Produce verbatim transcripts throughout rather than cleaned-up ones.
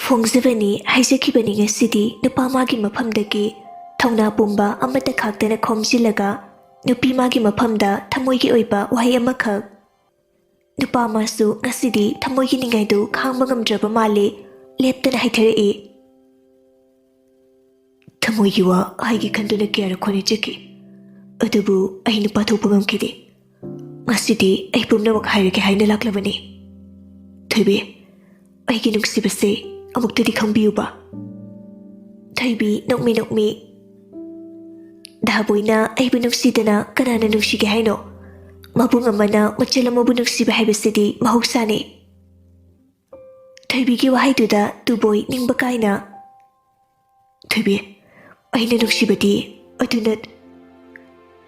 ꯐꯣꯡꯖꯕꯅꯤ ꯍꯥꯏꯖꯈꯤꯕꯅꯤ ꯉꯁꯤꯗꯤ ꯅꯨꯄꯥ ꯃꯥꯒꯤ ꯃꯐꯝꯗꯒꯤ ꯊꯧꯅꯥ ꯄꯨꯝꯕ ꯑꯃꯠꯇ ꯈꯥꯛꯇꯅ ꯈꯣꯝꯖꯤꯜꯂꯒ ꯅꯨꯄꯤ ꯃꯥꯒꯤ ꯃꯐꯝꯗ ꯊꯃꯣꯏꯒꯤ ꯑꯣꯏꯕ ꯋꯥꯍꯩ ꯑꯃꯈꯛ꯫ ꯅꯨꯄꯥ ꯃꯥꯁꯨ ꯉꯁꯤꯗꯤ ꯊꯃꯣꯏꯒꯤ ꯅꯤꯡꯉꯥꯏꯗꯨ ꯈꯥꯡꯕ ꯉꯝꯗ꯭ꯔꯕ ꯃꯥꯜꯂꯤ꯫ ꯂꯦꯞꯇꯅ ꯍꯥꯏꯊꯔꯛꯏ꯫ ꯊꯃꯣꯏꯒꯤ ꯋꯥ ꯍꯥꯏꯒꯦ ꯈꯟꯗꯨꯅ ꯀꯌꯥꯔꯛ ꯍꯣꯠꯅꯖꯈꯤ꯫ ꯑꯗꯨꯕꯨ ꯑꯩ ꯅꯨꯄꯥ ꯊꯣꯛꯄ ꯉꯝꯈꯤꯗꯦ꯫ ꯉꯁꯤꯗꯤ ꯑꯩ ꯄꯨꯝꯅꯃꯛ ꯍꯥꯏꯔꯒꯦ ꯍꯥꯏꯅ ꯂꯥꯛꯂꯕꯅꯤ꯫ ꯊꯣꯏꯕꯤ, ꯑꯩꯒꯤ ꯅꯨꯡꯁꯤꯕꯁꯦ ꯑꯃꯨꯛꯇꯗꯤ ꯈꯪꯕꯤꯌꯨꯕ꯫ ꯊꯣꯏꯕꯤ ꯅꯣꯛꯃꯤ ꯅꯣꯛꯃꯤ꯫ ꯗꯥꯕꯣꯏꯅ ꯑꯩꯕꯨ ꯅꯨꯡꯁꯤꯗꯅ ꯀꯅꯥꯅ ꯅꯨꯡꯁꯤꯒꯦ ꯍꯥꯏꯅꯣ? ꯃꯕꯨꯡ ꯑꯃꯅ ꯃꯆꯜ ꯑꯃꯕꯨ ꯅꯨꯡꯁꯤꯕ ꯍꯥꯏꯕꯁꯤꯗꯤ ꯃꯍꯧꯁꯥꯅꯤ꯫ ꯊꯣꯏꯕꯤꯒꯤ ꯋꯥꯍꯩꯗꯨꯗ ꯇꯨꯕꯣꯏ ꯅꯤꯡꯕ ꯀꯥꯏꯅ, ꯊꯣꯏꯕꯤ, ꯑꯩꯅ ꯅꯨꯡꯁꯤꯕꯗꯤ ꯑꯗꯨꯅ꯫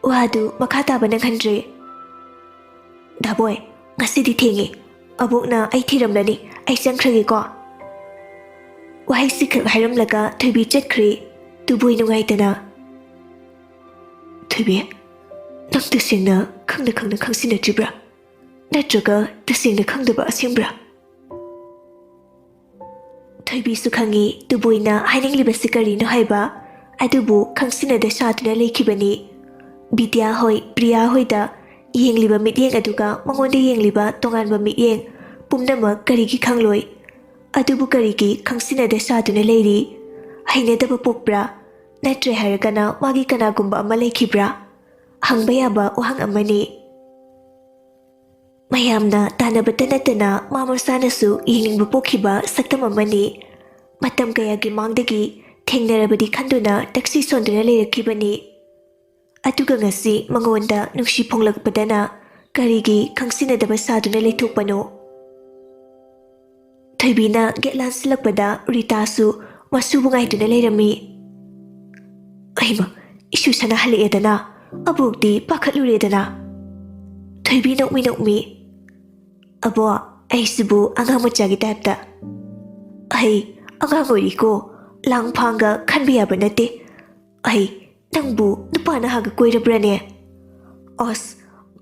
ꯋꯥꯗꯨ ꯃꯈꯥ ꯇꯥꯕ ꯅꯪꯍꯟꯗ꯭ꯔꯦ꯫ ꯗꯥꯕꯣꯏ, ꯉꯁꯤꯗꯤ ꯊꯦꯡꯉꯦ꯫ ꯑꯕꯣꯛꯅ ꯑꯩ ꯊꯤꯔꯝꯂꯅꯤ꯫ ꯑꯩ ꯆꯪꯈ꯭ꯔꯒꯦꯀꯣ꯫ ꯋꯥꯍꯩꯁꯤꯈꯛ ꯍꯥꯏꯔꯝꯂꯒ ꯊꯣꯏꯕꯤ ꯆꯠꯈ꯭ꯔꯦ꯫ ꯇꯨꯕꯣꯏ ꯅꯨꯡꯉꯥꯏꯇꯅ, ꯊꯣꯏꯕꯤ, ꯅꯪ ꯇꯁꯦꯡꯅ ꯈꯪꯅ ꯈꯪꯅ ꯈꯪꯁꯤꯟꯅꯗ꯭ꯔꯤꯕ꯭ꯔꯥ? ꯅꯠꯇ꯭ꯔꯒ ꯇꯁꯦꯡꯅ ꯈꯪꯗꯕ ꯑꯁꯦꯡꯕ꯭ꯔꯥ? ꯊꯣꯏꯕꯤꯁꯨ ꯈꯪꯉꯤ ꯇꯨꯕꯣꯏꯅ ꯍꯥꯏꯅꯤꯡꯂꯤꯕꯁꯤ ꯀꯔꯤꯅꯣ ꯍꯥꯏꯕ, ꯑꯗꯨꯕꯨ ꯈꯪꯁꯤꯟꯅꯗ ꯁꯥꯗꯨꯅ ꯂꯩꯈꯤꯕꯅꯤ꯫ ꯕꯤꯗ꯭ꯌꯥ ꯍꯣꯏ, ꯄ꯭ꯔꯤꯌꯥ ꯍꯣꯏꯗ ꯌꯦꯡꯂꯤꯕ ꯃꯤꯠꯌꯦꯡ ꯑꯗꯨꯒ ꯃꯉꯣꯟꯗ ꯌꯦꯡꯂꯤꯕ ꯇꯣꯉꯥꯟꯕ ꯃꯤꯠꯌꯦꯡ ꯄꯨꯝꯅꯃꯛ ꯀꯔꯤꯒꯤ ꯈꯪꯂꯣꯏ? ꯑꯗꯨꯕꯨ ꯀꯔꯤꯒꯤ ꯈꯪꯁꯤꯟꯅꯗ ꯁꯥꯗꯨꯅ ꯂꯩꯔꯤ? ꯍꯩꯅꯗꯕ ꯄꯣꯛꯄ꯭ꯔꯥ? ꯅꯠꯇ꯭ꯔꯦ ꯍꯥꯏꯔꯒꯅ ꯃꯥꯒꯤ ꯀꯅꯥꯒꯨꯝꯕ ꯑꯃ ꯂꯩꯈꯤꯕ꯭ꯔꯥ? ꯍꯪꯕ ꯌꯥꯕ ꯋꯥꯍꯪ ꯑꯃꯅꯤ꯫ ꯃꯌꯥꯝꯅ ꯇꯥꯟꯅꯕꯇ ꯅꯠꯇꯅ ꯃꯥ ꯃꯁꯥꯅꯁꯨ ꯌꯦꯡꯅꯤꯡꯕ ꯄꯣꯛꯈꯤꯕ ꯁꯛꯇꯝ ꯑꯃꯅꯤ꯫ ꯃꯇꯝ ꯀꯌꯥꯒꯤ ꯃꯥꯡꯗꯒꯤ ꯊꯦꯡꯅꯔꯕꯗꯤ ꯈꯟꯗꯨꯅ ꯇꯛꯁꯤ ꯁꯣꯟꯗꯨꯅ ꯂꯩꯔꯛꯈꯤꯕꯅꯤ꯫ ꯑꯗꯨꯒ ꯉꯁꯤ ꯃꯉꯣꯟꯗ ꯅꯨꯡꯁꯤ ꯐꯣꯡꯂꯛꯄꯗꯅ ꯀꯔꯤꯒꯤ ꯈꯪꯁꯤꯟꯅꯗꯕ ꯁꯥꯗꯨꯅ ꯂꯩꯊꯣꯛꯄꯅꯣ? ꯊꯣꯏꯕꯤꯅ ꯒꯦꯠ ꯂꯥꯟꯁꯤꯜꯂꯛꯄꯗ ꯔꯤꯇꯥꯁꯨ ꯃꯁꯨꯕꯨ ꯉꯥꯏꯗꯨꯅ ꯂꯩꯔꯝꯃꯤ꯫ ꯑꯩꯃ, ꯏꯁꯨ ꯁꯅꯥ ꯍꯜꯂꯛꯑꯦꯗꯅ, ꯑꯕꯣꯛꯇꯤ ꯄꯥꯈꯠꯂꯨꯔꯦꯗꯅ꯫ ꯊꯣꯏꯕꯤ ꯅꯣꯛꯃꯤ ꯅꯣꯛꯃꯤ꯫ ꯑꯕꯣ, ꯑꯩꯁꯤꯕꯨ ꯑꯉꯥꯡ ꯃꯆꯥꯒꯤ ꯇꯥꯏꯞꯇ꯫ ꯑꯩ ꯑꯉꯥꯡ ꯑꯣꯏꯔꯤꯀꯣ, ꯂꯥꯡ ꯐꯥꯡꯒ ꯈꯟꯕ ꯌꯥꯕ ꯅꯠꯇꯦ꯫ ꯑꯩ ꯅꯪꯕꯨ ꯅꯨꯄꯥ ꯅꯍꯥꯒ ꯀꯣꯏꯔꯕ꯭ꯔꯅꯦ? ꯑꯁ,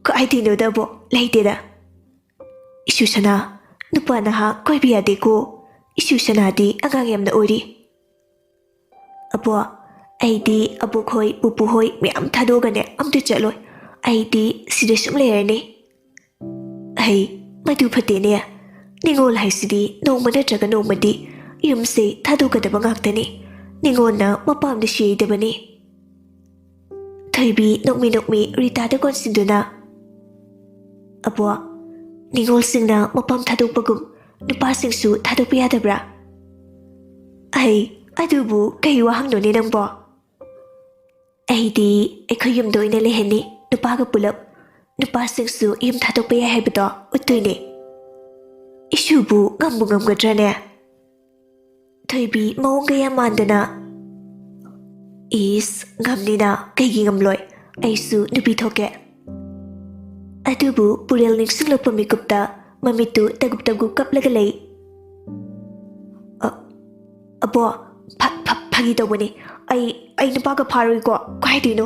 ꯀꯥꯏꯗꯩꯅꯣꯗ ꯑꯕꯣ, ꯂꯩꯇꯦꯗ꯫ ꯏꯁꯨ ꯁꯅꯥ, ꯅꯨꯄꯥ ꯅꯍꯥ ꯀꯣꯏꯕ ꯌꯥꯗꯦꯀꯣ꯫ ꯏꯁꯨ ꯁꯅꯥꯗꯤ ꯑꯉꯥꯡ ꯌꯥꯝꯅ ꯑꯣꯏꯔꯤ꯫ "ꯑꯕꯣ, ꯑꯩꯗꯤ ꯑꯕꯣꯛ ꯍꯣꯏ, ꯄꯨꯄꯨ ꯍꯣꯏ ꯃꯌꯥꯝ ꯊꯥꯗꯣꯛꯑꯒꯅꯦ ꯑꯝꯇ ꯆꯠꯂꯣꯏ꯫ ꯑꯩꯗꯤ ꯁꯤꯗ ꯁꯨꯝ ꯂꯩꯔꯅꯤ꯫" "ꯑꯩ, ꯃꯗꯨ ꯐꯠꯇꯦꯅꯦ꯫ ꯅꯤꯉꯣꯜ ꯍꯥꯏꯁꯤꯗꯤ ꯅꯣꯡꯃ ꯅꯠꯇ꯭ꯔꯒ ꯅꯣꯡꯃꯗꯤ ꯌꯨꯝꯁꯦ ꯊꯥꯗꯣꯛꯀꯗꯕ ꯉꯥꯛꯇꯅꯤ꯫ ꯅꯤꯉꯣꯜꯅ ꯃꯄꯥꯝꯗ ꯁꯤꯔꯣꯏꯗꯕꯅꯤ꯫" ꯊꯣꯏꯕꯤ ꯅꯣꯛꯃꯤ ꯅꯣꯛꯃꯤ ꯔꯤꯇꯥꯗ ꯀꯣꯟꯁꯤꯟꯗꯨꯅ, "ꯑꯕꯣ, ꯅꯤꯉꯣꯜꯁꯤꯡꯅ ꯃꯄꯥꯝ ꯊꯥꯗꯣꯛꯄꯒꯨꯝ ꯅꯨꯄꯥꯁꯤꯡꯁꯨ ꯊꯥꯗꯣꯛꯄ ꯌꯥꯗꯕ꯭ꯔꯥ?" "ꯑꯩ, ꯑꯗꯨꯕꯨ ꯀꯩ ꯋꯥꯍꯪꯅꯣꯅꯦ ꯅꯪꯕꯣ?" "ꯑꯩꯗꯤ ꯑꯩꯈꯣꯏ ꯌꯨꯝꯗ ꯑꯣꯏꯅ ꯂꯩꯍꯟꯅꯤ, ꯅꯨꯄꯥꯒ ꯄꯨꯂꯞ꯫ ꯅꯨꯄꯥꯁꯤꯡꯁꯨ ꯌꯨꯝ ꯊꯥꯗꯣꯛꯄ ꯌꯥꯏ ꯍꯥꯏꯕꯗꯣ ꯎꯠꯇꯣꯏꯅꯦ꯫" "ꯏꯁꯨꯕꯨ ꯉꯝꯕꯨ ꯉꯝꯒꯗ꯭ꯔꯅꯦ?" ꯊꯣꯏꯕꯤ ꯃꯑꯣꯡꯒ ꯌꯥꯝ ꯃꯥꯟꯗꯅ, "ꯏꯁ, ꯉꯝꯅꯤꯅ, ꯀꯩꯒꯤ ꯉꯝꯂꯣꯏ? ꯑꯩꯁꯨ ꯅꯨꯄꯤ ꯊꯣꯛꯀꯦ꯫" ꯑꯗꯨꯕꯨ ꯄꯨꯔꯦꯜ ꯅꯤꯡꯁꯤꯡꯂꯛꯄ ꯃꯤꯀꯨꯞꯇ ꯃꯃꯤꯠꯇꯨ ꯇꯒꯨꯞ ꯇꯒꯨꯞ ꯀꯞꯂꯒ ꯂꯩ꯫ "ꯑ, ꯑꯕꯣ, ꯐ-, ꯐ-, ꯐꯥꯒꯤ ꯇꯧꯕꯅꯤ꯫ ꯑꯩ, ꯑꯩ ꯅꯨꯄꯥꯒ ꯐꯥꯔꯣꯏꯀꯣ, ꯀꯥꯏꯗꯩꯅꯣ?"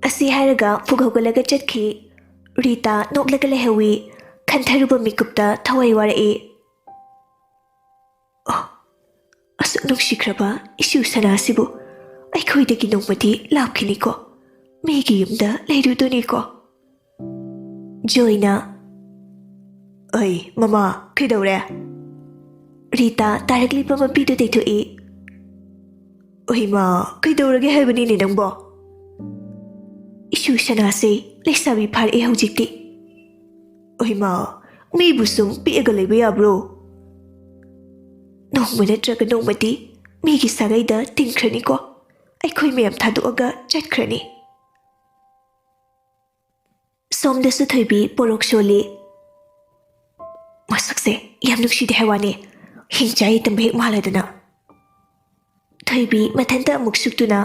ꯑꯁꯤ ꯍꯥꯏꯔꯒ ꯐꯨꯛ ꯍꯧꯒꯠꯂꯒ ꯆꯠꯈꯤ꯫ ꯔꯤꯇꯥ ꯅꯣꯛꯂꯒ ꯂꯩꯍꯧꯏ꯫ ꯈꯟꯊꯔꯨꯕ ꯃꯤꯀꯨꯞꯇ ꯊꯋꯥꯏ ꯋꯥꯔꯛꯏ꯫ ꯑꯣ, ꯑꯁꯨꯛ ꯅꯨꯡꯁꯤꯈ꯭ꯔꯕ ꯏꯁꯨ ꯁꯅꯥꯁꯤꯕꯨ ꯑꯩꯈꯣꯏꯗꯒꯤ ꯅꯣꯡꯃꯗꯤ ꯂꯥꯞꯈꯤꯅꯤꯀꯣ, ꯃꯤꯒꯤ ꯌꯨꯝꯗ ꯂꯩꯔꯨꯗꯣꯏꯅꯤꯀꯣ꯫ ꯖꯣꯏꯅ, "ꯑꯩ, ꯃꯃꯥ, ꯀꯩꯗꯧꯔꯦ?" ꯔꯤꯇꯥ ꯇꯥꯔꯛꯂꯤꯕ ꯃꯄꯤꯗꯨ ꯇꯩꯊꯣꯛꯏ꯫ "ꯑꯣꯏꯃꯥ, ꯀꯩꯗꯧꯔꯒꯦ ꯍꯥꯏꯕꯅꯤꯅꯦ ꯅꯪꯕꯣ? ꯏꯁꯨ ꯁꯅꯥꯁꯦ ꯂꯩꯁꯥꯕꯤ ꯐꯥꯔꯛꯑꯦ ꯍꯧꯖꯤꯛꯇꯤ꯫ ꯑꯣꯏꯃꯥ, ꯃꯤꯕꯨ ꯁꯨꯝ ꯄꯤꯛꯑꯒ ꯂꯩꯕ ꯌꯥꯕ꯭ꯔꯣ? ꯅꯣꯡꯃ ꯅꯠꯇ꯭ꯔꯒ ꯅꯣꯡꯃꯗꯤ ꯃꯤꯒꯤ ꯁꯥꯒꯩꯗ ꯇꯤꯟꯈ꯭ꯔꯅꯤꯀꯣ, ꯑꯩꯈꯣꯏ ꯃꯌꯥꯝ ꯊꯥꯗꯣꯛꯑꯒ ꯆꯠꯈ꯭ꯔꯅꯤ꯫" ꯁꯣꯝꯗꯁꯨ ꯊꯣꯏꯕꯤ ꯄꯣꯔꯣꯛ ꯁꯣꯜꯂꯤ꯫ "ꯃꯁꯛꯁꯦ ꯌꯥꯝ ꯅꯨꯡꯁꯤꯗꯦ ꯍꯥꯏ ꯋꯥꯅꯤ, ꯍꯤꯡꯆꯥꯏ ꯇꯝꯕ ꯍꯦꯛ ꯃꯥꯜꯂꯗꯅ꯫" ꯊꯣꯏꯕꯤ ꯃꯊꯟꯇ ꯑꯃꯨꯛ ꯁꯨꯛꯇꯨꯅ,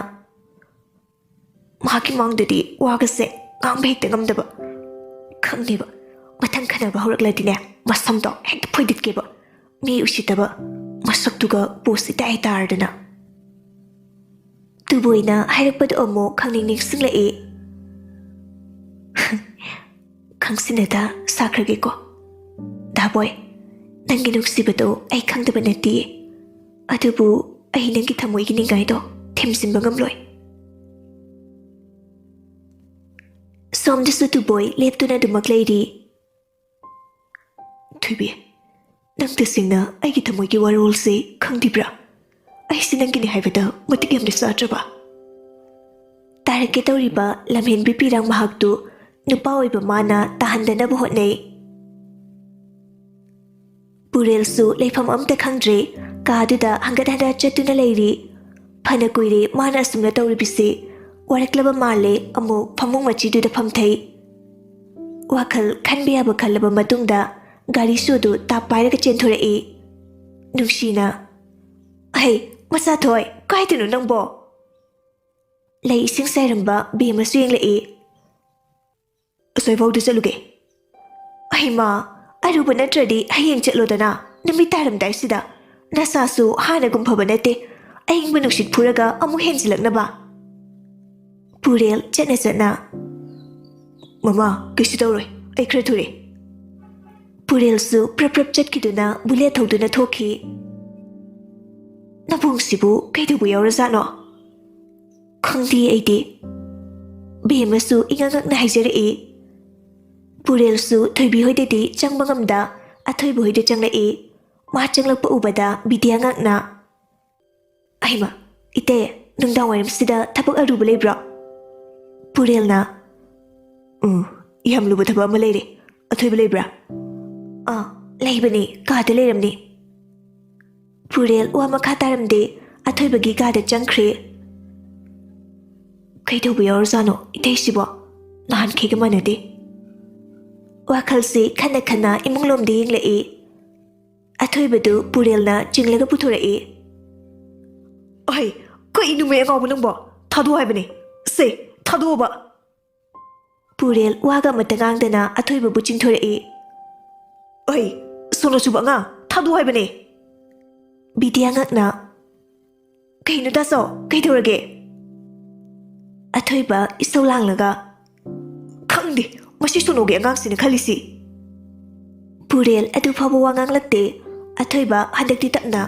ꯃꯍꯥꯛꯀꯤ ꯃꯥꯡꯗꯗꯤ ꯋꯥꯒꯁꯦ ꯉꯥꯡꯕ ꯍꯦꯛꯇ ꯉꯝꯗꯕ꯫ ꯈꯪꯗꯦꯕ, ꯃꯊꯪ ꯈꯠꯅꯕ ꯍꯧꯔꯛꯂꯗꯤꯅꯦ, ꯃꯁꯝꯗꯣ ꯍꯦꯛꯇ ꯐꯣꯏꯗꯠꯀꯦꯕ꯫ ꯃꯤ ꯎꯁꯤꯠꯇꯕ ꯃꯁꯛꯇꯨꯒ ꯄꯣꯁ ꯏꯇꯥ ꯏꯇꯥꯔꯗꯅ꯫ ꯇꯨꯕꯣꯏꯅ ꯍꯥꯏꯔꯛꯄꯗꯨ ꯑꯃꯨꯛ ꯈꯪꯅꯤꯡ ꯅꯤꯡꯁꯤꯡꯂꯛꯏ꯫ "ꯈꯪꯁꯤꯟꯅꯗ ꯁꯥꯈ꯭ꯔꯒꯦꯀꯣ, ꯗꯥꯕꯣꯏ꯫ ꯅꯪꯒꯤ ꯅꯨꯡꯁꯤꯕꯗꯣ ꯑꯩ ꯈꯪꯗꯕ ꯅꯠꯇꯦ, ꯑꯗꯨꯕꯨ ꯑꯩ ꯅꯪꯒꯤ ꯊꯃꯣꯏꯒꯤ ꯅꯤꯡꯉꯥꯏꯗꯣ ꯊꯦꯝꯖꯤꯟꯕ ꯉꯝꯂꯣꯏ꯫ ꯁꯣꯝꯗꯁꯨ ꯇꯨꯕꯣꯏ ꯂꯦꯞꯇꯨꯅ ꯑꯗꯨꯃꯛ ꯂꯩꯔꯤ꯫ ꯊꯣꯏꯕꯤ, ꯅꯪ ꯇꯁꯦꯡꯅ ꯑꯩꯒꯤ ꯊꯃꯣꯏꯒꯤ ꯋꯥꯔꯣꯜꯁꯦ ꯈꯪꯗ꯭ꯔꯤꯕ꯭ꯔꯥ? ꯑꯩꯁꯦ ꯅꯪꯒꯤꯅꯤ ꯍꯥꯏꯕꯗ ꯃꯇꯤꯛ ꯌꯥꯝꯅ ꯆꯥꯗ꯭ꯔꯕ? ꯇꯥꯔꯛꯀꯦ ꯇꯧꯔꯤꯕ ꯂꯝꯍꯦꯟꯕꯤ ꯄꯤꯔꯥꯡ ꯃꯍꯥꯛꯇꯨ ꯅꯨꯄꯥ ꯑꯣꯏꯕ ꯃꯥꯅ ꯇꯥꯍꯟꯗꯅꯕ ꯍꯣꯠꯅꯩ꯫ ꯄꯨꯔꯦꯜꯁꯨ ꯂꯩꯐꯝ ꯑꯝꯇ ꯈꯪꯗ꯭ꯔꯦ, ꯀꯥꯗꯨꯗ ꯍꯪꯒꯠ ꯍꯟꯗ ꯆꯠꯇꯨꯅ ꯂꯩꯔꯤ꯫ ꯐꯅ ꯀꯨꯏꯔꯦ ꯃꯥꯅ ꯑꯁꯨꯝꯅ ꯇꯧꯔꯤꯕꯁꯤ꯫ ꯋꯥꯔꯛꯂꯕ ꯃꯥꯜꯂꯦ, ꯑꯃꯨꯛ ꯐꯃꯨꯡ ꯃꯆꯤꯗꯨꯗ ꯐꯝꯊꯩ꯫ ꯋꯥꯈꯜ ꯈꯟꯕ ꯌꯥꯕ ꯈꯜꯂꯕ ꯃꯇꯨꯡꯗ ꯒꯥꯔꯤꯁꯨ ꯑꯗꯨ ꯇꯥꯞ ꯄꯥꯏꯔꯒ ꯆꯦꯟꯊꯣꯔꯛꯏ꯫ ꯅꯨꯡꯁꯤꯅ, "ꯍꯩ, ꯃꯆꯥꯊꯣꯏ, ꯀꯥꯏꯗꯅꯣ ꯅꯪꯕꯣ?" ꯂꯩ ꯏꯁꯤꯡ ꯆꯥꯏꯔꯝꯕ ꯕꯦꯝꯃꯁꯨ ꯌꯦꯡꯂꯛꯏ꯫ "ꯑꯁꯣꯏꯐꯥꯎꯗ ꯆꯠꯂꯨꯒꯦ꯫" "ꯑꯩꯃ, ꯑꯔꯨꯕ ꯅꯠꯇ꯭ꯔꯗꯤ ꯍꯌꯦꯡ ꯆꯠꯂꯣꯗꯅ, ꯅꯨꯃꯤꯠ ꯇꯥꯔꯝꯗꯥꯏꯁꯤꯗ꯫ ꯅꯁꯥꯁꯨ ꯍꯥꯟꯅꯒꯨꯝ ꯐꯕ ꯅꯠꯇꯦ, ꯑꯏꯪꯕ ꯅꯨꯡꯁꯤꯠ ꯐꯨꯔꯒ ꯑꯃꯨꯛ ꯍꯦꯟꯖꯤꯜꯂꯛꯅꯕ꯫" ꯄꯨꯔꯦꯜ ꯆꯠꯅ ꯆꯠꯅ, "ꯃꯃꯥ, ꯀꯩꯁꯨ ꯇꯧꯔꯣꯏ, ꯑꯩ ꯈꯔ ꯊꯨꯔꯦ꯫" ꯄꯨꯔꯦꯜꯁꯨ ꯄ꯭ꯔꯞ ꯄ꯭ꯔꯞ ꯆꯠꯈꯤꯗꯨꯅ ꯕꯨꯂꯦꯠ ꯊꯧꯗꯨꯅ ꯊꯣꯛꯈꯤ꯫ "ꯅꯕꯨꯡꯁꯤꯕꯨ ꯀꯩꯗꯧꯕ ꯌꯥꯎꯔꯖꯥꯠꯅꯣ?" "ꯈꯪꯗꯦ ꯑꯩꯗꯤ꯫" ꯕꯦꯝꯃꯁꯨ ꯏꯉꯛ ꯉꯛꯅ ꯍꯥꯏꯖꯔꯛꯏ꯫ ꯄꯨꯔꯦꯜꯁꯨ ꯊꯣꯏꯕꯤ ꯍꯣꯏꯗꯗꯤ ꯆꯪꯕ ꯉꯝꯗ ꯑꯊꯣꯏꯕ ꯍꯣꯏꯗ ꯆꯪꯂꯛꯏ꯫ ꯃꯥ ꯆꯪꯂꯛꯄ ꯎꯕꯗ ꯕꯤꯗ꯭ꯌꯥ ꯉꯛꯅ, "ꯑꯩꯃ, ꯏꯇꯩ, ꯅꯨꯡꯗꯥꯡ ꯋꯥꯏꯔꯝꯁꯤꯗ ꯊꯕꯛ ꯑꯔꯨꯕ ꯂꯩꯕ꯭ꯔꯣ?" ꯄꯨꯔꯦꯜꯅ, "ꯎꯝ, ꯌꯥꯝ ꯂꯨꯕ ꯊꯕꯛ ꯑꯃ ꯂꯩꯔꯦ꯫ ꯑꯊꯣꯏꯕ ꯂꯩꯕ꯭ꯔꯥ?" "ꯑꯥ, ꯂꯩꯕꯅꯦ, ꯀꯥꯗ ꯂꯩꯔꯝꯅꯤ꯫" ꯄꯨꯔꯦꯜ ꯋꯥ ꯃꯈꯥ ꯇꯥꯔꯝꯗꯦ, ꯑꯊꯣꯏꯕꯒꯤ ꯀꯥꯗ ꯆꯪꯈ꯭ꯔꯦ꯫ "ꯀꯩꯗꯧꯕ ꯌꯥꯎꯔꯖꯥꯠꯅꯣ ꯏꯇꯩꯁꯤꯕꯣ? ꯅꯍꯥꯟꯈꯩꯒ ꯃꯥꯟꯅꯗꯦ꯫" ꯋꯥꯈꯜꯁꯤ ꯈꯟꯅ ꯈꯟꯅ ꯏꯃꯨꯡꯂꯣꯝꯗ ꯌꯦꯡꯂꯛꯏ꯫ ꯑꯊꯣꯏꯕꯗꯨ ꯄꯨꯔꯦꯜꯅ ꯆꯤꯡꯂꯒ ꯄꯨꯊꯣꯔꯛꯏ꯫ "ꯑꯍꯩ, ꯀꯩꯅꯣꯃꯦ ꯑꯉꯥꯎꯕ ꯅꯪꯕꯣ? ꯊꯥꯗꯣꯛꯑꯣ ꯍꯥꯏꯕꯅꯦ꯫ ꯁꯦ, ꯊꯥꯗꯣꯛꯑꯣꯕ꯫" ꯄꯨꯔꯦꯜ ꯋꯥꯒ ꯑꯃꯠꯇ ꯉꯥꯡꯗꯅ ꯑꯊꯣꯏꯕꯕꯨ ꯆꯤꯡꯊꯣꯔꯛꯏ꯫ "ꯑꯩ, ꯁꯣꯅꯣ ꯆꯨꯕ ꯑꯉꯥꯡ, ꯊꯥꯗꯣꯛꯑꯣ ꯍꯥꯏꯕꯅꯦ!" ꯕꯤꯗ꯭ꯌꯥ ꯉꯛꯅ, "ꯀꯩꯅꯣ ꯇꯥꯆꯧ, ꯀꯩꯗꯧꯔꯒꯦ?" ꯑꯊꯣꯏꯕ ꯏꯁꯧ ꯂꯥꯡꯂꯒ, "ꯈꯪꯗꯦ, ꯃꯁꯤ ꯁꯣꯅꯣꯒꯤ ꯑꯉꯥꯡꯁꯤꯅ ꯈꯜꯂꯤꯁꯤ꯫" ꯄꯨꯔꯦꯜ ꯑꯗꯨ ꯐꯥꯎꯕ ꯋꯥ ꯉꯥꯡꯂꯛꯇꯦ꯫ ꯑꯊꯣꯏꯕ ꯍꯟꯗꯛꯇꯤ ꯇꯞꯅ,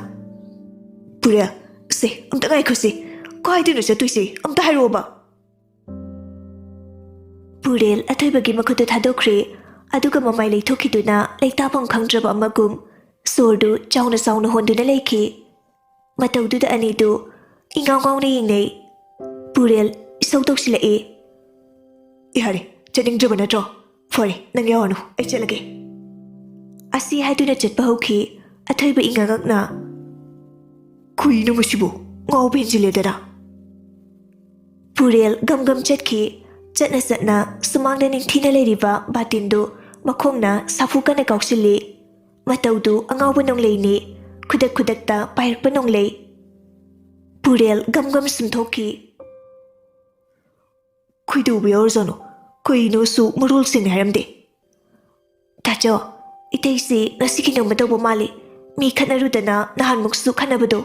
"ꯄꯨꯔꯦꯜ, ꯁꯦ, ꯑꯝꯇ ꯉꯥꯏꯈꯣꯁꯤ꯫ ꯀꯥꯏꯗꯅꯣ ꯆꯠꯇꯣꯏꯁꯤ? ꯑꯝꯇ ꯍꯥꯏꯔꯛꯑꯣꯕ꯫" ꯄꯨꯔꯦꯜ ꯑꯊꯣꯏꯕꯒꯤ ꯃꯈꯨꯠꯇꯨ ꯊꯥꯗꯣꯛꯈ꯭ꯔꯦ꯫ ꯑꯗꯨꯒ ꯃꯃꯥꯏ ꯂꯩꯊꯣꯛꯈꯤꯗꯨꯅ ꯂꯩꯇꯥꯐꯝ ꯈꯪꯗ꯭ꯔꯕ ꯑꯃꯒꯨꯝ ꯁꯣꯔꯗꯨ ꯆꯥꯎꯅ ꯆꯥꯎꯅ ꯍꯣꯟꯗꯨꯅ ꯂꯩꯈꯤ꯫ ꯃꯇꯧꯗꯨꯗ ꯑꯅꯤꯗꯨ ꯏꯉꯥꯎ ꯉꯥꯎꯅ ꯌꯦꯡꯅꯩ꯫ ꯄꯨꯔꯦꯜ ꯏꯁꯧ ꯇꯧꯁꯤꯜꯂꯛꯏ꯫ "ꯌꯥꯔꯦ, ꯆꯠꯅꯤꯡꯗ꯭ꯔꯕ ꯅꯠꯇ꯭ꯔꯣ? ꯐꯔꯦ, ꯅꯪ ꯌꯥꯎꯔꯅꯨ, ꯑꯩ ꯆꯠꯂꯒꯦ꯫" ꯑꯁꯤ ꯍꯥꯏꯗꯨꯅ ꯆꯠꯄ ꯍꯧꯈꯤ꯫ ꯑꯊꯣꯏꯕ ꯏꯉꯛꯉꯛꯅ, "ꯀꯨꯏꯅꯣ ꯃꯁꯤꯕꯨ? ꯉꯥꯎꯕ ꯍꯦꯟꯖꯤꯜꯂꯦꯗꯅ꯫" ꯄꯨꯔꯦꯜ ꯒꯝ ꯒꯝ ꯆꯠꯈꯤ꯫ ꯆꯠꯅ ꯆꯠꯅ ꯁꯨꯃꯥꯡꯗ ꯅꯤꯡꯊꯤꯅ ꯂꯩꯔꯤꯕ ꯕꯥꯇꯤꯟꯗꯨ ꯃꯈꯣꯡꯅ ꯁꯥꯐꯨ ꯀꯟꯅ ꯀꯥꯎꯁꯤꯜꯂꯤ꯫ ꯃꯇꯧꯗꯨ ꯑꯉꯥꯎꯕ ꯅꯣꯡꯂꯩꯅꯤ, ꯈꯨꯗꯛ ꯈꯨꯗꯛꯇ ꯄꯥꯏꯔꯛꯄ ꯅꯣꯡꯂꯩ꯫ ꯄꯨꯔꯦꯜ ꯒꯝ ꯒꯝ ꯁꯨꯝꯊꯣꯛꯈꯤ꯫ "ꯀꯩꯗꯧꯕ ꯌꯥꯎꯔꯖꯥꯠꯅꯣ? ꯀꯩꯅꯣꯁꯨ ꯃꯔꯣꯜ ꯁꯦꯡꯅ ꯍꯥꯏꯔꯝꯗꯦ꯫" "ꯇꯥꯆꯧ, ꯏꯇꯩꯁꯤ ꯉꯁꯤ ꯀꯩꯅꯣꯝꯃ ꯇꯧꯕ ꯃꯥꯜꯂꯤ꯫ ꯃꯤ ꯈꯠꯅꯔꯨꯗꯅ ꯅꯍꯥꯟꯃꯨꯛꯁꯨ ꯈꯠꯅꯕꯗꯣ꯫"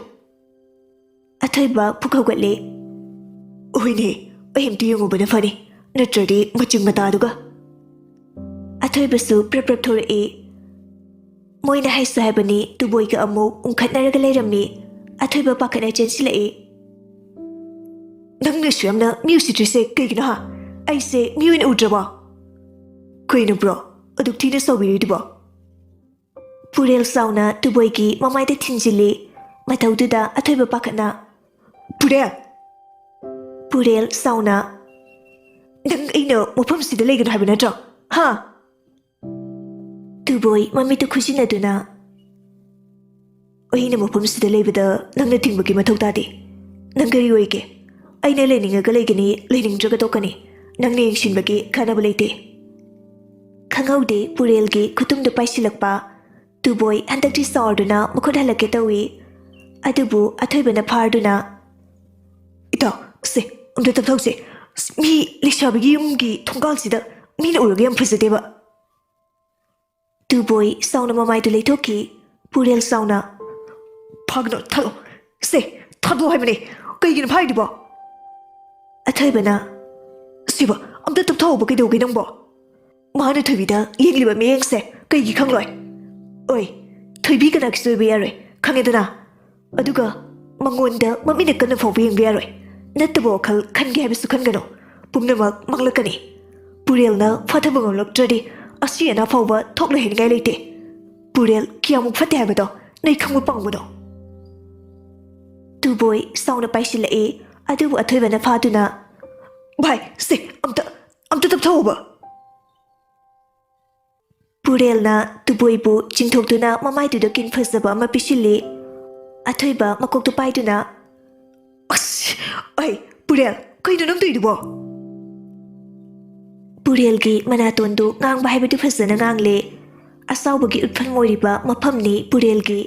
ꯑꯊꯣꯏꯕ ꯄꯨꯛ ꯍꯧꯒꯠꯂꯦ꯫ "ꯍꯣꯏꯅꯦ, ꯑꯩ ꯑꯝꯇ ꯌꯦꯡꯉꯨꯕꯅ ꯐꯅꯤ, ꯅꯠꯇ꯭ꯔꯗꯤ ꯃꯆꯤꯡ ꯃꯇꯥꯗꯨꯒ꯫" ꯑꯊꯣꯏꯕꯁꯨ ꯄ꯭ꯔꯞ ꯄ꯭ꯔꯞ ꯊꯣꯔꯛꯏ꯫ ꯃꯣꯏꯅ ꯍꯥꯏꯁꯨ ꯍꯥꯏꯕꯅꯤ, ꯇꯨꯕꯣꯏꯒ ꯑꯃꯨꯛ ꯎꯪꯈꯠꯅꯔꯒ ꯂꯩꯔꯝꯃꯤ꯫ ꯑꯊꯣꯏꯕ ꯄꯥꯈꯠꯅ ꯆꯦꯟꯁꯤꯜꯂꯛꯏ꯫ "ꯅꯪꯅꯁꯨ ꯌꯥꯝꯅ ꯃꯤ ꯎꯁꯤꯠꯇ꯭ꯔꯤꯁꯦ ꯀꯩꯒꯤꯅꯣ ꯍꯥ? ꯑꯩꯁꯦ ꯃꯤ ꯑꯣꯏꯅ ꯎꯗ꯭ꯔꯕꯣ? ꯀꯩꯅꯣ ꯕ꯭ꯔꯣ, ꯑꯗꯨꯛ ꯊꯤꯅ ꯁꯥꯎꯕꯤꯔꯤꯗꯨꯕꯣ?" ꯄꯨꯔꯦꯜ ꯆꯥꯎꯅ ꯇꯨꯕꯣꯏꯒꯤ ꯃꯃꯥꯏꯗ ꯊꯤꯟꯖꯤꯜꯂꯤ꯫ ꯃꯇꯧꯗꯨꯗ ꯑꯊꯣꯏꯕ ꯄꯥꯈꯠꯅ, "ꯄꯨꯔꯦꯜ!" ꯄꯨꯔꯦꯜ ꯆꯥꯎꯅ, "ꯅꯪ ꯑꯩꯅ ꯃꯐꯝꯁꯤꯗ ꯂꯩꯒꯅꯨ ꯍꯥꯏꯕ ꯅꯠꯇ꯭ꯔꯣ? ꯍꯥ?" ꯇꯨꯕꯣꯏ ꯃꯃꯤꯠꯇꯨ ꯈꯨꯖꯤꯟꯅꯗꯨꯅ, "ꯑꯩꯅ ꯃꯐꯝꯁꯤꯗ ꯂꯩꯕꯗ ꯅꯪꯅ ꯊꯤꯡꯕꯒꯤ ꯃꯊꯧ ꯇꯥꯗꯦ꯫ ꯅꯪ ꯀꯔꯤ ꯑꯣꯏꯒꯦ? ꯑꯩꯅ ꯂꯩꯅꯤꯡꯉꯒ ꯂꯩꯒꯅꯤ, ꯂꯩꯅꯤꯡꯗ꯭ꯔꯒ ꯇꯣꯛꯀꯅꯤ꯫ ꯅꯪꯅ ꯌꯦꯡꯁꯤꯟꯕꯒꯤ ꯀꯥꯟꯅꯕ ꯂꯩꯇꯦ꯫" ꯈꯪꯍꯧꯗꯦ ꯄꯨꯔꯦꯜꯒꯤ ꯈꯨꯇꯨꯝꯗꯨ ꯄꯥꯏꯁꯤꯜꯂꯛꯄ꯫ ꯇꯨꯕꯣꯏ ꯍꯟꯗꯛꯇꯤ ꯁꯥꯎꯔꯗꯨꯅ ꯃꯈꯨꯠ ꯍꯜꯂꯛꯀꯦ ꯇꯧꯏ꯫ ꯑꯗꯨꯕꯨ ꯑꯊꯣꯏꯕꯅ ꯐꯥꯔꯗꯨꯅ, "ꯏꯇꯥꯎ, ꯁꯦ, ꯑꯝꯇ ꯇꯞꯊꯧꯁꯦ꯫ ꯃꯤ ꯂꯩꯁꯥꯕꯤꯒꯤ ꯌꯨꯝꯒꯤ ꯊꯣꯡꯒꯥꯜꯁꯤꯗ ꯃꯤꯅ ꯎꯔꯒ ꯌꯥꯝ ꯐꯖꯗꯦꯕ꯫" ꯇꯨꯕꯣꯏ ꯁꯥꯎꯅ ꯃꯃꯥꯏꯗꯨ ꯂꯩꯊꯣꯛꯈꯤ꯫ ꯄꯨꯔꯦꯜ ꯁꯥꯎꯅ, "ꯐꯥꯒꯅꯣ, ꯊꯥꯗꯣꯛꯑꯣ꯫ ꯁꯦ, ꯊꯥꯗꯣꯛꯑꯣ ꯍꯥꯏꯕꯅꯦ꯫ ꯀꯩꯒꯤꯅꯣ ꯐꯥꯔꯤꯗꯨꯕꯣ?" ꯑꯊꯣꯏꯕꯅ, "ꯁꯤꯕ, ꯑꯝꯇ ꯇꯞꯊꯧꯑꯣꯕ, ꯀꯩꯗꯧꯒꯦ ꯅꯪꯕꯣ? ꯃꯍꯥꯅꯨꯊꯣꯏꯕꯤꯗ ꯌꯦꯡꯂꯤꯕ ꯃꯤꯠꯌꯦꯡꯁꯦ ꯀꯩꯒꯤ ꯈꯪꯂꯣꯏ? ꯑꯣꯏ, ꯊꯣꯏꯕꯤ ꯀꯅꯥꯒꯤꯁꯨ ꯑꯣꯏꯕ ꯌꯥꯔꯣꯏ, ꯈꯪꯉꯦꯗꯅ? ꯑꯗꯨꯒ ꯃꯉꯣꯟꯗ ꯃꯃꯤꯠꯅ ꯀꯟꯅ ꯐꯥꯎꯕ ꯌꯦꯡꯕ ꯌꯥꯔꯣꯏ꯫ ꯅꯠꯇꯕ ꯋꯥꯈꯜ ꯈꯟꯒꯦ ꯍꯥꯏꯕꯁꯨ ꯈꯟꯒꯅꯨ꯫ ꯄꯨꯝꯅꯃꯛ ꯃꯥꯡꯂꯛꯀꯅꯤ꯫ ꯄꯨꯔꯦꯜꯅ ꯐꯥꯊꯕ ꯉꯝꯂꯛꯇ꯭ꯔꯗꯤ ꯑꯁꯤ ꯑꯅꯥ ꯐꯥꯎꯕ ꯊꯣꯛꯂꯣꯏ ꯍꯥꯏꯅꯤꯡꯉꯥꯏ ꯂꯩꯇꯦ꯫ ꯄꯨꯔꯦꯜ ꯀꯌꯥꯃꯨꯛ ꯐꯠꯇꯦ ꯍꯥꯏꯕꯗꯣ ꯅꯣꯏ ꯈꯪꯕ ꯄꯪꯕꯅꯣ꯫ ꯇꯨꯕꯣꯏ ꯁꯥꯎꯅ ꯄꯥꯏꯁꯤꯜꯂꯛꯏ꯫ ꯑꯗꯨꯕꯨ ꯑꯊꯣꯏꯕꯅ ꯐꯥꯗꯨꯅ, "ꯚꯥꯏ, ꯁꯦ, ꯑꯝꯇ, ꯑꯝꯇ ꯇꯞꯊꯧꯕ!" ꯄꯨꯔꯦꯜꯅ ꯇꯨꯕꯣꯏꯕꯨ ꯆꯤꯡꯊꯣꯛꯇꯨꯅ ꯃꯃꯥꯏꯗꯨꯗ ꯀꯤꯟ ꯐꯖꯕ ꯑꯃ ꯄꯤꯁꯤꯜꯂꯤ꯫ ꯑꯊꯣꯏꯕ ꯃꯀꯣꯛꯇꯨ ꯄꯥꯏꯗꯨꯅ, "ꯑꯁ! ꯑꯩ, ꯄꯨꯔꯦꯜ, ꯀꯩꯅꯣ ꯅꯪ ꯇꯧꯔꯤꯗꯨꯕꯣ?" ꯄꯨꯔꯦꯜꯒꯤ ꯃꯅꯥꯇꯣꯟꯗꯨ ꯉꯥꯡꯕ ꯍꯥꯏꯕꯗꯨ ꯐꯖꯅ ꯉꯥꯡꯂꯦ꯫ ꯑꯁꯥꯎꯕꯒꯤ ꯎꯠꯐꯝ ꯑꯣꯏꯔꯤꯕ ꯃꯐꯝꯅꯤ ꯄꯨꯔꯦꯜꯒꯤ꯫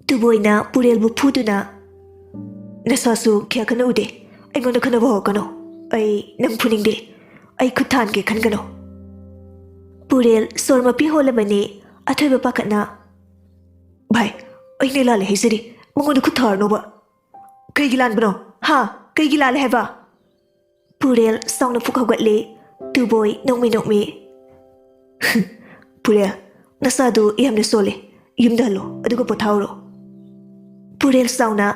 ꯇꯨꯕꯣꯏꯅ ꯄꯨꯔꯦꯜꯕꯨ ꯐꯨꯗꯨꯅ, "ꯅꯁꯥꯁꯨ ꯀꯌꯥ ꯀꯟꯅ ꯎꯗꯦ꯫ ꯑꯩꯉꯣꯟꯗ ꯈꯟꯅꯕ ꯍꯧꯔꯛꯀꯅꯨ꯫ ꯑꯩ ꯅꯪ ꯐꯨꯅꯤꯡꯗꯦ꯫ ꯑꯩ ꯈꯨꯠ ꯊꯥꯟꯒꯦ ꯈꯟꯒꯅꯨ꯫" ꯄꯨꯔꯦꯜ ꯁꯣꯔ ꯃꯄꯤ ꯍꯣꯜꯂꯕꯅꯤ꯫ ꯑꯊꯣꯏꯕ ꯄꯥꯈꯠꯅ, "ꯚꯥꯏ, ꯑꯩꯅ ꯂꯥꯜꯂꯦ ꯍꯥꯏꯖꯔꯤ꯫ ꯃꯉꯣꯟꯗ ꯈꯨꯠ ꯊꯥꯔꯅꯣꯕ꯫" "ꯀꯩꯒꯤ ꯂꯥꯟꯕꯅꯣ? ꯍꯥ? ꯀꯩꯒꯤ ꯂꯥꯜꯂꯦ ꯍꯥꯏꯕ?" ꯄꯨꯔꯦꯜ ꯁꯥꯎꯅ ꯐꯨꯛ ꯍꯧꯒꯠꯂꯦ꯫ ꯇꯨꯕꯣꯏ ꯅꯣꯛꯃꯤ ꯅꯣꯛꯃꯤ, "ꯄꯨꯔꯦꯜ, ꯅꯁꯥꯗꯨ ꯌꯥꯝꯅ ꯁꯣꯜꯂꯦ꯫ ꯌꯨꯝꯗ ꯍꯜꯂꯣ, ꯑꯗꯨꯒ ꯄꯣꯊꯥꯎꯔꯣ꯫" ꯄꯨꯔꯦꯜ ꯁꯥꯎꯅ,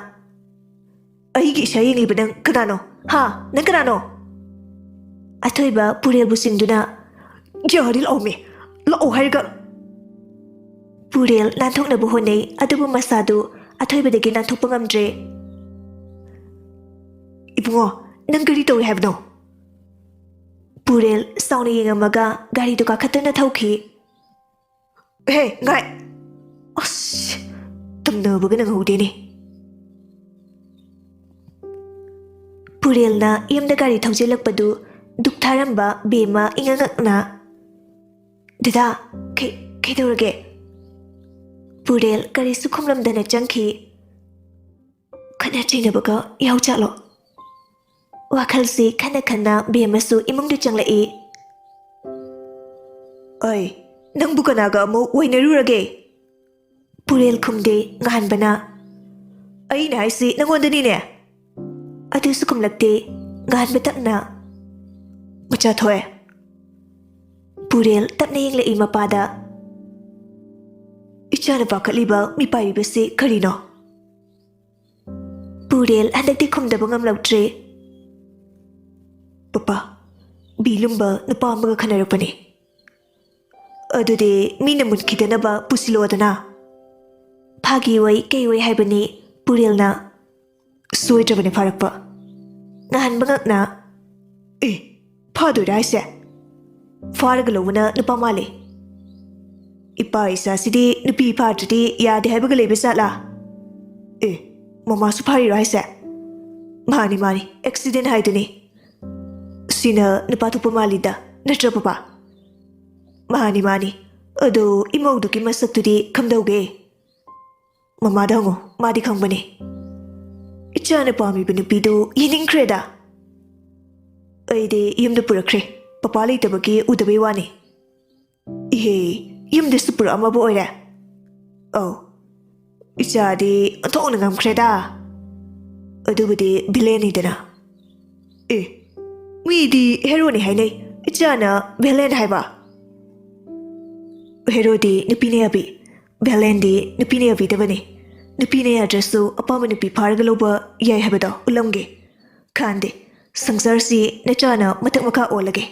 "ꯑꯩꯒꯤ ꯏꯁꯥ ꯌꯦꯡꯂꯤꯕ ꯅꯪ ꯀꯅꯥꯅꯣ? ꯍꯥ? ꯅꯪ ꯀꯅꯥꯅꯣ?" ꯑꯊꯣꯏꯕ ꯄꯨꯔꯦꯜꯕꯨ ꯆꯤꯡꯗꯨꯅ, "ꯌꯥꯔꯦ, ꯂꯥꯛꯑꯣꯃꯤ꯫ ꯂꯥꯛꯑꯣ ꯍꯥꯏꯔꯒ꯫" ꯄꯨꯔꯦꯜ ꯅꯥꯟꯊꯣꯛꯅꯕ ꯍꯣꯠꯅꯩ, ꯑꯗꯨꯕꯨ ꯃꯁꯥꯗꯨ ꯑꯊꯣꯏꯕꯗꯒꯤ ꯅꯥꯟꯊꯣꯛꯄ ꯉꯝꯗ꯭ꯔꯦ꯫ "ꯏꯕꯨꯡꯉꯣ, ꯅꯪ ꯀꯔꯤ ꯇꯧꯔꯤ ꯍꯥꯏꯕꯅꯣ?" ꯄꯨꯔꯦꯜ ꯁꯥꯎꯅ ꯌꯦꯡꯉꯝꯃꯒ ꯒꯥꯔꯤꯗꯨ ꯀꯥꯈꯠꯇꯨꯅ ꯊꯧꯈꯤ꯫ "ꯍꯦ, ꯉꯥꯏ!" ꯑꯁ, ꯇꯝꯅꯕꯒ ꯅꯪꯍꯧꯗꯦꯅꯦ꯫ ꯄꯨꯔꯦꯜꯅ ꯌꯨꯝꯗ ꯒꯥꯔꯤ ꯊꯧꯖꯤꯜꯂꯛꯄꯗꯨ ꯗꯨꯛ ꯊꯥꯔꯝꯕ ꯕꯦꯝꯃ ꯏꯉꯛ ꯉꯛꯅ, "ꯗꯗꯥ, ꯀꯩ-, ꯀꯩꯗꯧꯔꯒꯦ?" ꯄꯨꯔꯦꯜ ꯀꯔꯤꯁꯨ ꯈꯨꯝꯂꯝꯗꯅ ꯆꯪꯈꯤ꯫ "ꯈꯠꯅ ꯆꯩꯅꯕꯒ ꯌꯥꯎꯖꯥꯠꯂꯣ?" ꯋꯥꯈꯜꯁꯤ ꯈꯟꯅ ꯈꯟꯅ ꯕꯦꯝꯃꯁꯨ ꯏꯃꯨꯡꯗ ꯆꯪꯂꯛꯏ꯫ "ꯑꯩ, ꯅꯪꯕꯨ ꯀꯅꯥꯒ ꯑꯃꯨꯛ ꯋꯥꯏꯅꯔꯨꯔꯒꯦ?" ꯄꯨꯔꯦꯜ ꯈꯨꯝꯗꯦ꯫ ꯉꯍꯥꯟꯕꯅ, "ꯑꯩꯅ ꯍꯥꯏꯁꯤ ꯅꯪꯉꯣꯟꯗꯅꯤꯅꯦ!" ꯑꯗꯨꯁꯨ ꯈꯨꯝꯂꯛꯇꯦ꯫ ꯉꯍꯥꯟꯕ ꯇꯞꯅ, "ꯃꯆꯥ ꯊꯣꯛꯑꯦ꯫" ꯄꯨꯔꯦꯜ ꯇꯞꯅ ꯌꯦꯡꯂꯛꯏ ꯃꯄꯥꯗ꯫ "ꯏꯆꯥꯅ ꯄꯥꯈꯠꯂꯤꯕ ꯃꯤꯄꯥꯏꯕꯤꯕꯁꯤ ꯀꯔꯤꯅꯣ?" ꯄꯨꯔꯦꯜ ꯍꯟꯗꯛꯇꯤ ꯈꯨꯝꯗꯕ ꯉꯝꯂꯛꯇ꯭ꯔꯦ꯫ "ꯄꯄꯥ, ꯕꯤ ꯂꯨꯝꯕ ꯅꯨꯄꯥ ꯑꯃꯒ ꯈꯟꯅꯔꯛꯄꯅꯤ꯫ ꯑꯗꯨꯗꯤ ꯃꯤꯅ ꯃꯨꯟꯈꯤꯗꯅꯕ ꯄꯨꯁꯤꯜꯂꯣꯗꯅ꯫ ꯐꯥꯒꯤ ꯑꯣꯏ ꯀꯩ ꯑꯣꯏ ꯍꯥꯏꯕꯅꯤ ꯄꯨꯔꯦꯜꯅ꯫ ꯁꯣꯏꯗ꯭ꯔꯕꯅꯤ ꯐꯥꯔꯛꯄ꯫ ꯉꯍꯥꯟꯕ ꯉꯛꯅ, "ꯑꯦ, ꯐꯥꯗꯣꯏꯔꯥ ꯍꯥꯏꯁꯦ? ꯐꯥꯔꯒ ꯂꯧꯕꯅ ꯅꯨꯄꯥ ꯃꯥꯜꯂꯦ꯫ ꯏꯄꯥ ꯏꯆꯥꯁꯤꯗꯤ ꯅꯨꯄꯤ ꯐꯥꯗ꯭ꯔꯗꯤ ꯌꯥꯗꯦ ꯍꯥꯏꯕꯒ ꯂꯩꯕ ꯖꯥꯠꯂꯥ? ꯑꯦ, ꯃꯃꯥꯁꯨ ꯐꯥꯔꯤꯔꯣ ꯍꯥꯏꯁꯦ? ꯃꯥꯅꯤ, ꯃꯥꯅꯤ, ꯑꯦꯛꯁꯤꯗꯦꯟ ꯍꯥꯏꯗꯨꯅꯤ꯫ ꯁꯤꯅ ꯅꯨꯄꯥ ꯊꯣꯛꯄ ꯃꯥꯜꯂꯤꯗ, ꯅꯠꯇ꯭ꯔ ꯄꯄꯥ?" "ꯃꯥꯅꯤ, ꯃꯥꯅꯤ꯫ ꯑꯗꯣ ꯏꯃꯧꯗꯨꯒꯤ ꯃꯁꯛꯇꯨꯗꯤ ꯀꯝꯗꯧꯒꯦ?" "ꯃꯃꯥꯗ ꯍꯪꯉꯨ, ꯃꯥꯗꯤ ꯈꯪꯕꯅꯦ꯫ ꯏꯆꯥꯅ ꯄꯥꯝꯃꯤꯕ ꯅꯨꯄꯤꯗꯨ ꯌꯦꯡꯅꯤꯡꯈ꯭ꯔꯦꯗ꯫ ꯑꯩꯗꯤ ꯌꯨꯝꯗ ꯄꯨꯔꯛꯈ꯭ꯔꯦ, ꯄꯄꯥ ꯂꯩꯇꯕꯒꯤ ꯎꯗꯕꯩ ꯋꯥꯅꯤ꯫" "ꯏꯍꯦ, ꯌꯨꯝꯗꯁꯨ ꯄꯨꯔꯛꯑꯝꯃꯕ ꯑꯣꯏꯔꯦ?" "ꯑꯧ, ꯏꯆꯥꯗꯤ ꯑꯣꯟꯊꯣꯛꯅ ꯉꯝꯈ꯭ꯔꯦꯗ꯫ ꯑꯗꯨꯕꯨꯗꯤ ꯚꯤꯂꯦꯟꯅꯤꯗꯅ꯫" "ꯑꯦ, ꯃꯤꯗꯤ ꯍꯦꯔꯣꯅꯤ ꯍꯥꯏꯅꯩ, ꯏꯆꯥꯅ ꯚꯤꯂꯦꯟ ꯍꯥꯏꯕ?" "ꯍꯦꯔꯣꯗꯤ ꯅꯨꯄꯤꯅ ꯌꯥꯕꯤ, ꯚꯤꯂꯦꯟꯗꯤ ꯅꯨꯄꯤꯅ ꯌꯥꯕꯤꯗꯕꯅꯤ꯫ ꯅꯨꯄꯤꯅ ꯌꯥꯗ꯭ꯔꯁꯨ ꯑꯄꯥꯝꯕ ꯅꯨꯄꯤ ꯐꯥꯔꯒ ꯂꯧꯕ ꯌꯥꯏ ꯍꯥꯏꯕꯗꯣ ꯎꯠꯂꯝꯒꯦ꯫ ꯈꯥꯟꯗꯦ, ꯁꯪꯁꯥꯔꯁꯤ ꯅꯆꯥꯅ ꯃꯊꯛ ꯃꯈꯥ ꯑꯣꯜꯂꯒꯦ꯫"